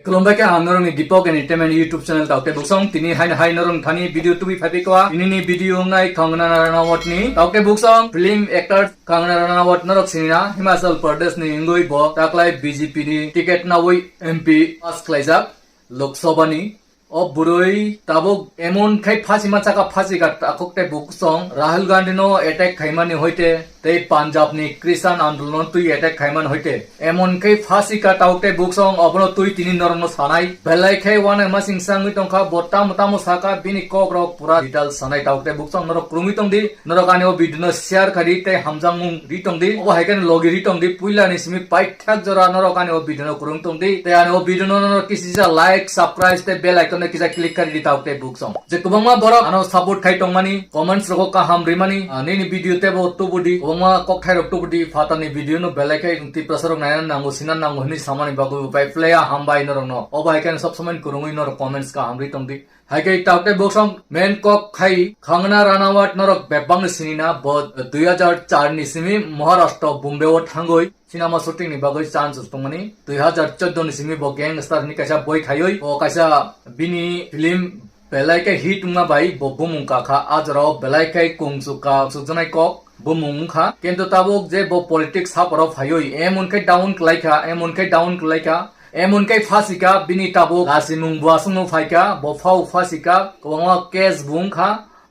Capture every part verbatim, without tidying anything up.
Khulumbai khe ang norokni Deepak Entertainment YouTube channel taukte buksong. Tini haino hai norok thani video tubi phaibi kwa. Tini ni video ngai Kangana Ranaut ni. Taukte buksong film actor Kangana Ranaut norok sinina Himachal Pradesh ni wngwi bo taklai B J P ni ticket nawi M P pass khlaijak Lok Sabha ni. O bwrwi tabuk emon khai phasi ma chaka phasi ka takhuk tei buksong Rahul Gandhi no attack khaimani hoite tei Punjab ni Kisan Andolon twi attack khaimani hoite emon khai phasi ka takhuk tei buksong obono twi tini norok no sanai belai khai wana ma sing sangwi tongkha bo tamo tamo saka bini kok rok pura detail sanai takhuk tei buksong norok krungwi tongdi norok ani o video no share khadi tei hamjakmung ri tongdi obo hai khe logi ri tongdi puila ni simi pai Thak jora norok ani o video no kurung tong di. Tei ani o video no norok kisi sa like, subscribe tei bell icon no kisa click kari di takhuk tei buksong. Je kwbangma borok ano support khai tongmani, comments rogo kaham rimani, ah, nini video tebo tubu di, kwbangma kokthai rok tubu di, phatar ni video no belai khe Tiprasa rok naina nango, sina nango hinwi samani bagwi bo pai playa hambai norok no. Obo hai khe sob somoi kurungwi norok comments kaham ri tong di. Hai khe takhuk tei buksong main kok khai Kangana Ranaut norok bebak ni sinina bo dui hajar char ni simi Maharashtra Bombay o thangwi cinema shooting ni bagwi chance tongmani. Dui hajar chordo ni simi bo Gangster ni kaisa boi khaiwi bo kaisa bini film belai khe hit wngma bai bo bumung kakha a jorao belai khe kung chukha chukjaknai kok bumung wngkha. Kintu tabuk je bo politics haparo phaiwi emon khe down kwlaikha, emon khe down kwlaikha. Emon khe phasika bini tabuk lasimung buasongno phaika, bo phao phasika, kwbangma case bo wngkha,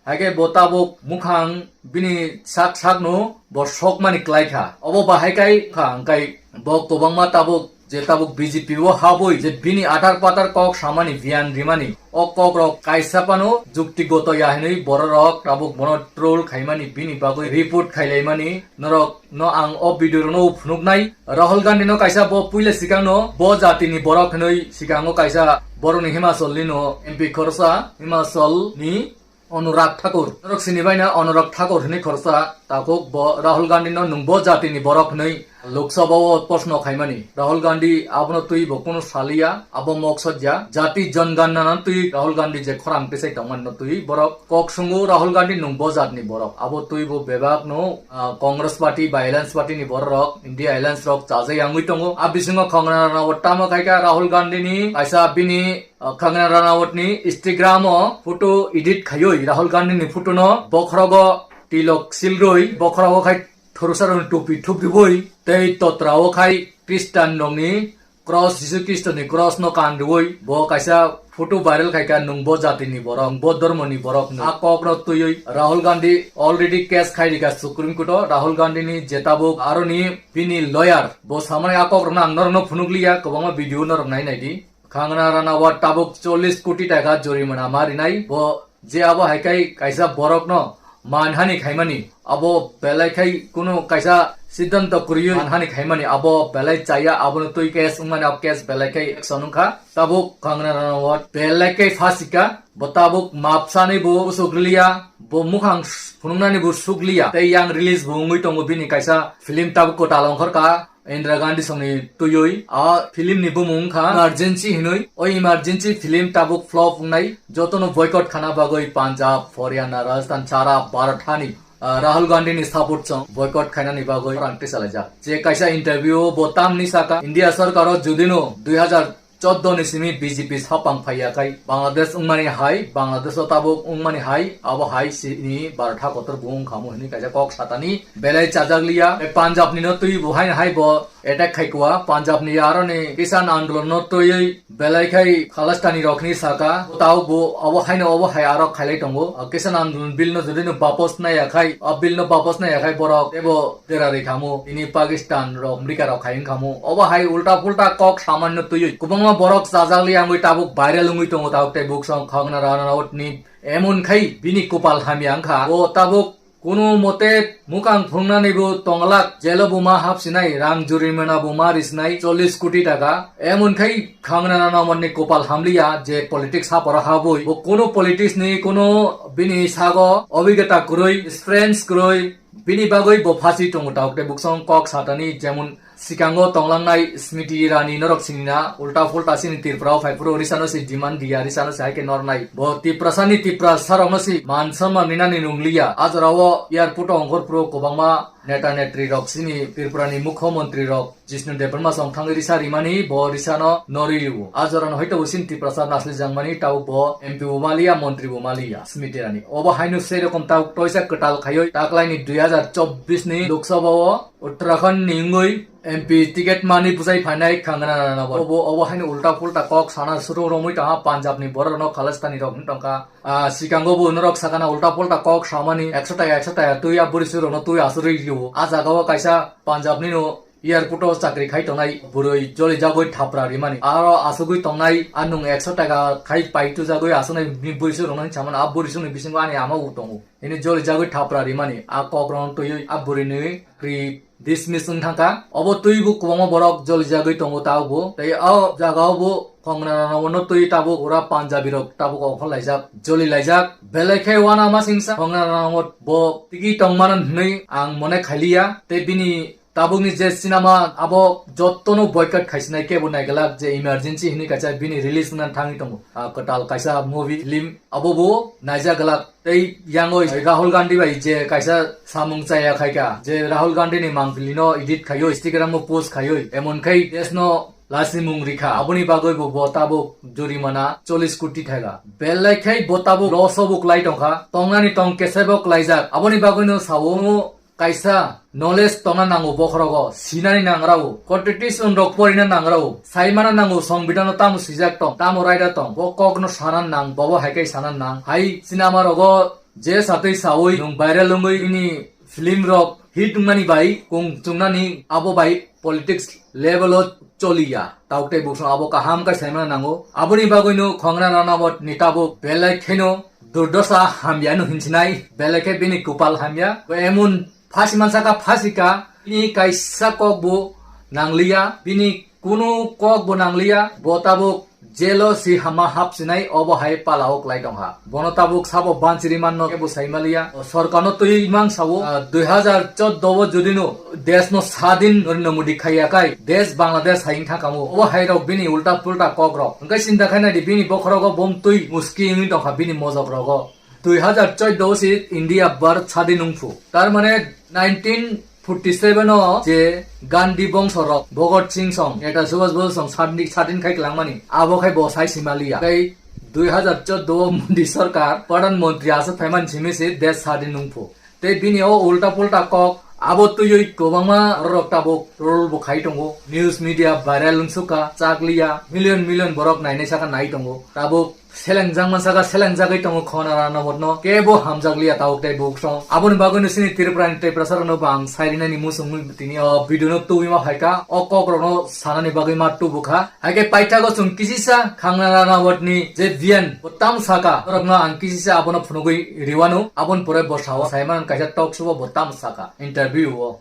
haikhe bo tabuk mukhang bini sak sakno bo sokmani klaikha. Obo bahai kai kha, hwnkhe bo kwbangma tabuk je tabuk B J P o habwi je bini atar patar kok samani biyan rimani, o kok rok kaisa phano juktigoto ya hinwi bororok tabuk bono troll khaimani, bini bagwi report khailaimani, norok no ang o video rokno phunuknai. Rahul Gandhi no kaisa bo puila sikang no bo jati ni borok hinwi sikang o kaisa borok ni Himachal ni no M P khoroksa Himachal ni Anurag Thakur. Norok sini bai na Anurag Thakur hinwi khoroksa takhuk bo Rahul Gandhi no nung bo jati ni borok hinwi Lok Sabha o proshno khaimani. Rahul Gandhi abono twi bo kunu saliya, abo moksod ya. Jati Janganna no twi Rahul Gandhi je khorang tisai tongmani no twi borok kok sungo Rahul Gandhi nung bo jat ni borok. Abo twi bo bebak no ah, Congress Party ba Alliance Party ni borok rok, India Alliance rok chajak yangwi tongo. A bisingo Kangana Ranaut tamo khaikha Rahul Gandhi ni kaisa bini, ah, Kangana Ranaut ni Instagram o photo edit khaiwi Rahul Gandhi ni photo no bokhorogo tilok silrwi bokhorogo khai thorsa rokni topi thupriwi tei totra o khai Christian rokni Cross, Jisu Khristo ni cross no kan rwui bo kaisa photo viral khaikha, nung bo jati ni borok, bo dhormo ni borok hinwi. A kok no twiwi Rahul Gandhi already case khai rikha Supreme Court o. Rahul Gandhi ni je tabuk aroni bini lawyer bo samani a kok rok no ang norok no phunuk liya, kwbangma video norok nai nai di. Kangana Ranaut tabuk chollish koti taka jorimana ma rinai bo. Je abo hai khai kaisa borokno manhani khaimani, abo belai khai kunu kaisa siddhanto kwrwiwi manhani khaimani, abo belai chaya, abono twi case wngmani, abo case belai khai action wngkha. Tabuk Kangana Ranaut belai khai phasika, bo tabuk map sanwi bo usuk liya, bo mukhang phunuknani bo suk liya, tei yang release bo wngwi tongo bini kaisa film tabuk kwtal ongkhorkha. Indira Gandhi songni twiwi a film ni bumung wngkha Emergency hinwi. O Emergency film tabuk flop wngnai, jotono boycott khana bagwi Punjab, Haryana, Rajasthan, sara Bharat hani, ah, Rahul Gandhi ni support song boycott khainani bagwi khorang tisalaijak. Je kaisa interview o bo tamni saka, India sorkar o judino dui hajar chordo ni simi B J P sapang phaiya khai Bangladesh wngmani hai, Bangladesh o tabuk wngmani hai, abo hai sini Bharat ha kotor bo wngkhamu hinwi kaisa kok satani belai chajak liya. Punjab ni no twi bo haino hai bo attack khai kwa, Punjab ni aro ni Kisan Andolon no twiwi belai khai Khalistani rok ni saka, tao bo abo haino abo hai aro khailai tongo. Kisan Andolon bill no jodi no bapos naiya khai, a bill no bapos naiya khai borok tebo dera ri khamu, ini Pakistan rok, America rok khai wng khamu. Obo hai ulta pulta kok samanno twiwi kwbangma borok chajak li wngwi tabuk viral wngwi tongo tabuk tei buk song khogna rana ni emon khai bini kopal hamya wngkha. O tabuk kunu mote mukang phungnani bo tonglak, jelo bo ma hapsinai, rang jurimana bo ma risinai chollish koti taka. Emon khai khogna rana ni kopal hamliya je politics hapora habwi. Bo kunu politics ni kunu bini sago obigata kwrwi, experience kwrwi, bini bagwi bo phasi tongo tabuk tei buk song kok satani jemon Sikango tonglangnai Smriti Irani norok sinina ulta pulta sini Tripura o phai phuru Orissa no si demand diya, Orissa no si hai khe nornai. Bo Tiprasa ni Tiprasa rok no si man samman rinani nungliya. A jora o airport o ongkhor phuru kwbangma neta netri rok, chini Tripura ni mukhyamantri rok Jishnu Debbarma song thangwi risa rimani, bo risa no norwi rwo. A jora no hoito bo chini Tiprasa nasli jangmani, tabuk bo M P bo maliya, montri bo maliya, Smriti Irani. Obo haino sei rokom tabuk toisa kwtal khaiwi taklai ni dui hazar chobbish ni Lok Sabha o Uttarakhand ni wngwi M P ticket mani bwsai phainai Kangana Ranaut. Obo, obo haino ulta pulta kok sana suru romwi tongha Punjab ni borok no Khalistani rok wng tongkha. Ah, sikango bo norok sakana ulta pulta kok samani ekso taka, ekso taka twi a bwrwi suru no twi asuri rwo. A jaga o kaisa Punjab ni no airport o chakri khai tongnai bwrwi joli jagwi thapra rimani. Aro asugwi tongnai a nwng ekso taka khai pai tujagwi asuknai bwrwi suru no samani a bwrwi suru ni bisingo ani ama bo tongo. Hini joli jagwi thapra rimani, a kok rok twiwi a bwrwi ni kri dismiss wng thangkha. Obo twibo kwbangma borok joli jagwi tongo tabukbo. Tei o jaga o bo Kangana Ranaut no twi tabuk ura Punjabi rok tabuk okhor laijak, joli laijak. Belai khe uana ma singsa Kangana Ranaut bo tigi tongmano hinwi ang mone khailiya. Tei bini tabukni je cinema abo jottono boycott khaisinai kebo naiglak je emergency hinwi kaisa bini release wngna thangwi tongo. Ah, kwtal kaisa movie film abo bo naijak glak. Tei yango Rahul Gandhi bai je kaisa samung chaya khaika, je Rahul Gandhi ni mangpili no edit khaiyo, Instagram o post khaiyo, emon khai desh no lasimung rikha. Aboni bagwi bo, bo tabuk jurimana chollish koti thaga. Belai khai bo tabuk loss o bo kwlai tongkha. Tongnani tong kese bo kwlaijak. Aboni bagwi no sao kaisa knowledge tongna nango bokhorogo, sinani nangrao, constitution rok porina nangrao, saimana nango songbidano tamo swijak tong, tamo raida tong, bo kokno sana nang, bobo hai khe sana nang. Hai sinama rogo je satwi sawi nwng viral wngwi bini film rok hit wngmani bai kung chungnani abo bai politics level o choliya. Tabuk tei buksong abo kaham khe saimana nango. Aboni bagwino Kangana Ranaut ni tabuk belai kheno durdosa hamya no hinsinai, belai khe bini kupal hamya. Emon phasi mansaka phasika, bini kaisa kok bo nangliya, bini kunu kok bo nangliya, bo tabuk jelo si hama hapsinai, obo hai pala o kwlai tongkha. Bono tabuk sabo bansiri manno kebo saimaliya. Sorkarno twi mang sao, ah, dui hazar choudo o judino desno sadin Narendra Modi khaiya kai, des Bangladesh hai wngkha kamo. Obo hai rok bini ulta pulta kok rok. Hwnkhe sinta khainai di bini bokhorogo bom twi muski wngwi tongkha bini mojok rogo. Dui hazar choudo o si India Bharat sadin wngphu. Tar mane nineteen forty seven o je Gandhi bongso rok, Bhagat Singh song, Neta Subhash Bose song sadin, sadin khai klangmani, abo khai bo sai simaliya. Tei dui hazar choudo o Modi sorkar Pradhan Mantri aswk phaimani simi se desh sadin wngphu. Tei bini o ulta pulta kok abo twiwi kwbangma rok tabuk troll bo khai tongo. News media viral wngsukha, chakliya, million million borok nainai saka nai tongo. Tabuk selengjak mansaka, selengjagwi tongo Kangana Ranaut no. Kebo hamjakliya tabuk tei buksong. Aboni bagwino chini Tripura ni Tiprasa rokno bo ang sairinani muchungwi tini o video no tubui ma phaikha. O kok rokno sanani bagwi ma tubukha. Haikhe paithago chwng kisisa Kangana Ranaut ni je biyan bo tamo saka, norokno ang kisisa abono phunugwi riwano. Aboni pore bo sao saiman kaisa talk show o bo tamo saka interview o.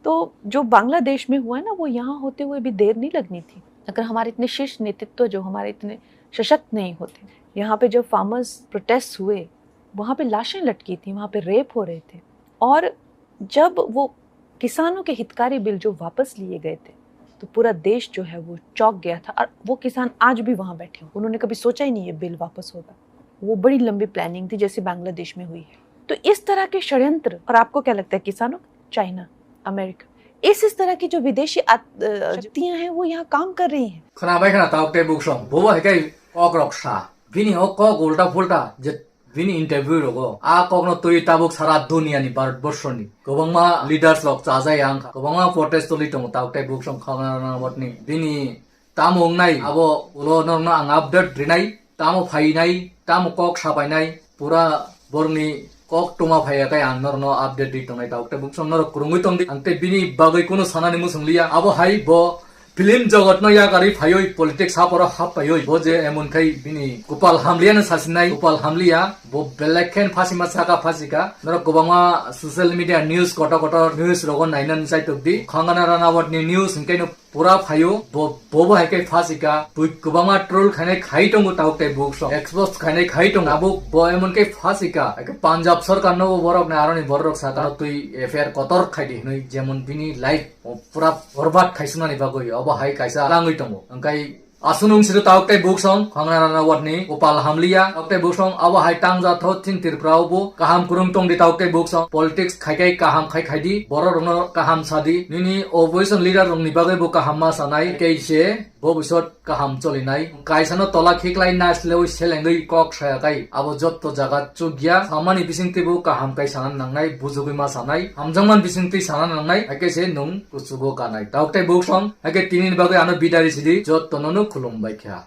तो जो बांग्लादेश में हुआ है ना, वो यहाँ होते हुए भी देर नहीं लगनी थी। अगर हमारे इतने शीर्ष नेतृत्व जो हमारे इतने सशक्त नहीं होते, यहाँ पे जब फार्मर्स प्रोटेस्ट हुए, वहाँ पे लाशें लटकी थी, वहाँ पे रेप हो रहे थे। और जब वो किसानों के हितकारी बिल जो वापस लिए गए थे, तो पूरा देश जो है वो चौंक गया था। और वो किसान आज भी वहाँ बैठे हैं, उन्होंने कभी सोचा ही नहीं ये बिल वापस होगा। वो बड़ी लंबी प्लानिंग थी, जैसे बांग्लादेश में हुई है। तो इस तरह के षड्यंत्र, और आपको क्या लगता है, किसानों, चाइना, अमेरिका, इस इस तरह की जो विदेशी आत-, अ, शक्तियां हैं, वो यहाँ काम कर रही हैं। Khwnabai khwna tabuk tei buksong, bobo hai khe kok rok sa. Bini o kok ulta pulta je bini interview rogo. A kokno twi tabuk sara duniani, Bharat borshoni kwbangma leaders rok chajaya wngkha. Kwbangma protest choli tongo tabuk tei buksong Kangana Ranaut ni. Bini tamo wngnai abo ulo norokno ang update rinai. Tamo phainai, tamo kok sapainai, pura borokni kok tuma phaiya khe ang norokno update ri tongnai tabuk tei buksong norok kwrwngwi tongdi. Ang tei bini bagwi kunu sanani muchung liya. Abo hai bo film jogotno yakarwi phaiwi politics haporo hap paiwi bo je emon khai bini kupal hamliyano sasinai, kupal hamliya. Bo belai khen phasima saka phasika. Norok kwbangma social media news kotor kotor news rogo nainani chaitok di. Kangana Ranaut ni news hwnkhe no pura phaio, bo, bobo hai khe phasika, twi kwbangma troll khainai khai tongo tabuk tei buksong, expose khainai khai tongo. Tabuk bo emon khe phasika, hai khe Punjab sorkar no bo borok ni aroni borok rok saka twi F I R kotor khai di hinwi, jemon bini life pura borbad khaisunani bagwi obo hai kaisa langwi tongo. Hwnkhe Aswk nwng siro tauk tei buksong, Khangnarana ward ni Gopal Hamliya, tauk tei buksong, abo hai tang ja tho thin Tripura o bo kaham kwrwng tong di tauk tei buksong, politics khai khai kaham khai khai di, borok rokno kaham sa di, nini opposition leader rok ni bagwi bo kaham ma sanai, tei se bobisot kaham cholinai, kaisa no tola khiklai nai slewi selengwi kok saya kai, abo jotto jaga chukya, samani bising twi bo kaham kai sana nangnai, bujugwi ma sanai, hamjakman bising twi sana nangnai, hai khe se nwng kuchugo kanai. Tauk tei buksong, hai khe tini ni bagwi ano bidari sidi, jotto no no khulum bai kha.